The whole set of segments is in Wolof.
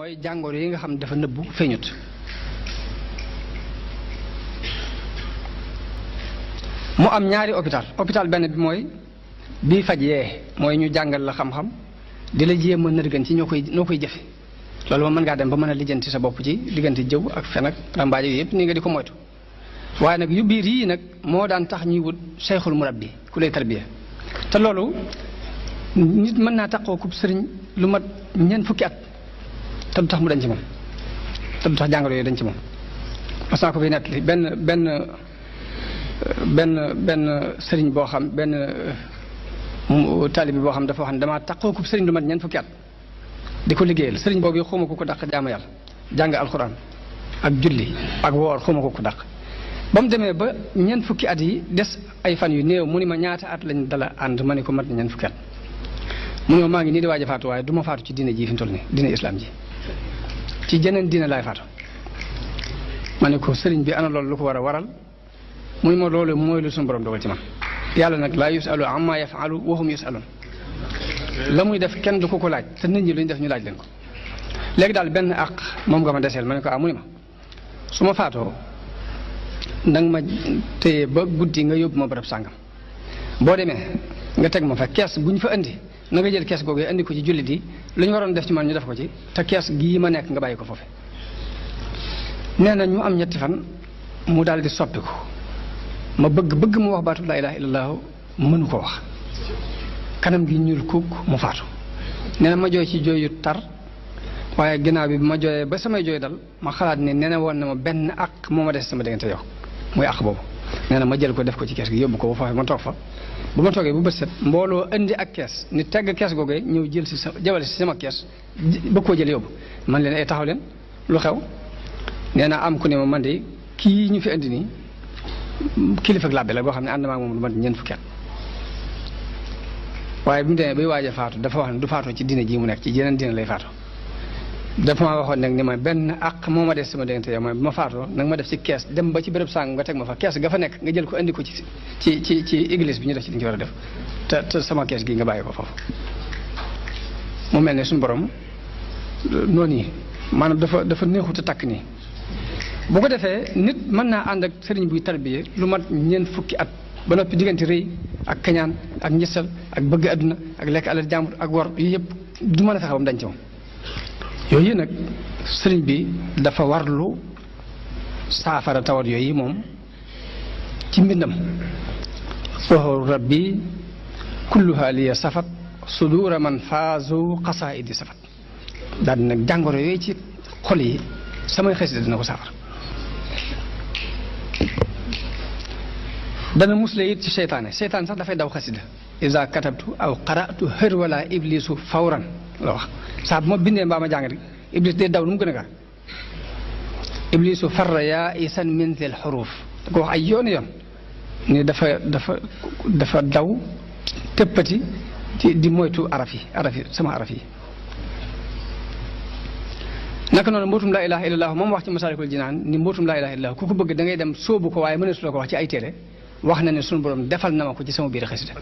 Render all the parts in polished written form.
mooy jàngoro yi nga xam dafa nëbbu feeñut. mu am ñaari hôpital benn bi mooy bii faj yee mooy ñu jàngal la xam-xam di la jéem a nërgan ci noo koy jëfe loolu moom mën ngaa dem ba mën a lijjanti sa bopp ci diggante jëw ak fen ak rambaaje yooyu yëpp nii nga di ko moytu. waaye nag yu biir yii nag moo daan tax ñuy wut cheikhul murabbi ku lay tarbiya te loolu nit mën naa taxoo ku sëriñ lu mat ñeent fukki at te du tax mu dañ ci moom te du tax jàngoro yooyu dañ ci moom. mas naa ko fi nettali benn sëriñ boo xam benn taalibi boo xam dafa wax ne damaa taxoo ku sëriñ lu mat ñeent fukki at di ko liggéeyal sëriñ boobu yi xuma ko dàq jaamu yàlla jàng alxuraan ak julli ak woor xuma ko dàq. ba mu demee ba ñeent fukki at yi des ay fan yu néew mu ni ma ñaata at lañ dala ànd ma ne ko mat na ñeent fukki at mu ne ma maa ngi nii di waaj a faatu waaye du ma faatu ci diine ji fi mu toll nii diine islam ji ci jeneen diine laay faatu. ma ne ko sëriñ bi ana loolu lu ko war a waral mu ne ma loolu mooy lu suñu borom dogal ci man yàlla nag laa yusalu amma yafalu wa hum yusalun la muy def kenn du ko laaj te nit ñi lu ñu def ñu laaj leen ko. léegi daal benn àq moom nga ma deseel ma ne ko mu ne ma su ma faatoo nang ma téye ba guddi nga yóbbu ma barab sàngam boo demee nga teg ma fa kees bu ñu fa indi na nga jël kees googu indi ko ci jullit yi lu ñu waroon def ci man ñu def ko ci te kees gii ma nekk nga bàyyi ko foofu. nee na ñu am ñetti fan mu daal di soppiku ma bëgg mu wax baatu laa ilaaha illallaah mënu ko wax kanam gi ñuul kuk mu faatu. nee na ma jooy ci jooy yu tar waaye ginnaaw bi ma jooyee ba samay jooy dal ma xalaat ne nee na woon na ma benn àq moo ma des sama diggante yow muy àq boobu. nee na ma jël ko def ko ci kees gi yóbbu ko ba foofu ma toog fa bu ma toogee bu bët set mbooloo indi ak kees ni tegg kees googee ñëw jël si jawale si sama kees ba koo jël yóbbu man leen ay taxaw leen lu xew. nee na am ku ne ma man de kii ñu fi indi nii kilifa ak làbbe la boo xam ne ànd maa moom lu mat ñeent fukki at waaye bi mu demee bay waaj a faatu dafa wax ne du faatoo ci diine ji mu nekk ci yeneen diine lay faatu. dafa ma waxoon nag ni ma benn àq moo ma des sama diggante yow mooy bu ma faatoo nag ma def ci kees dem ba ci béréb sàng nga teg ma fa kees ga fa nekk nga jël ko indi ko ci église bi ñu def ci li ñu ci war a def te sama kees gi nga bàyyi ko foofu. mu mel ne suñu borom noonu yi maanaam dafa neexut a takk nii bu ko defee nit mën naa ànd ak sëriñ buy tarbiye lu mat ñeent fukki at ba noppi diggante rëy ak kañaan ak njësal ak bëgg adduna ak lekk alal jàmbur ak wor yu yëpp du mën a fexe ba mu dañ ci moom. yooyu nag sëriñ bi dafa warlu saafara tawat yooyu moom ci mbindam waxu rabbi kulluha liya safat sudura man faazu xasaidi safat daal di nag jàngoro yooyu ci xol yi samay xasida dina ko saafara. dana musle it ci seytaane sax dafay daw xasida iza katabtu aw qara'tu hër wala iblisu fawran la wax saa bu ma bindee mbaa ma jàng rek iblis day daw nu mu gën a gaaw iblisu farra yaa isan min zil xuruf da ko wax ay yoon ni dafa daw tëppati di moytu araf yi sama araf yi. naka noonu mbootum laa ilaha illallah moom wax ci masaalikul jinaan ni mbootum laa ilaha illallah ku ko bëgg da ngay dem sóobu ko waaye mëneesu la ko wax ci ay téere wax na ne sunu borom defal na ma ko ci sama biir xasida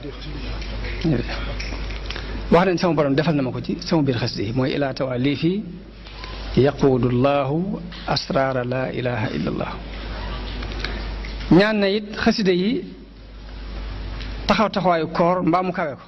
wax nañ sama borom defal na ma ko ci sama biir xasida yi mooy ilaa tawa lii fii yaquudu llahu asraara laa ilaha illallah. ñaan na it xasida yi taxawaayu koor mbaa mu kawe ko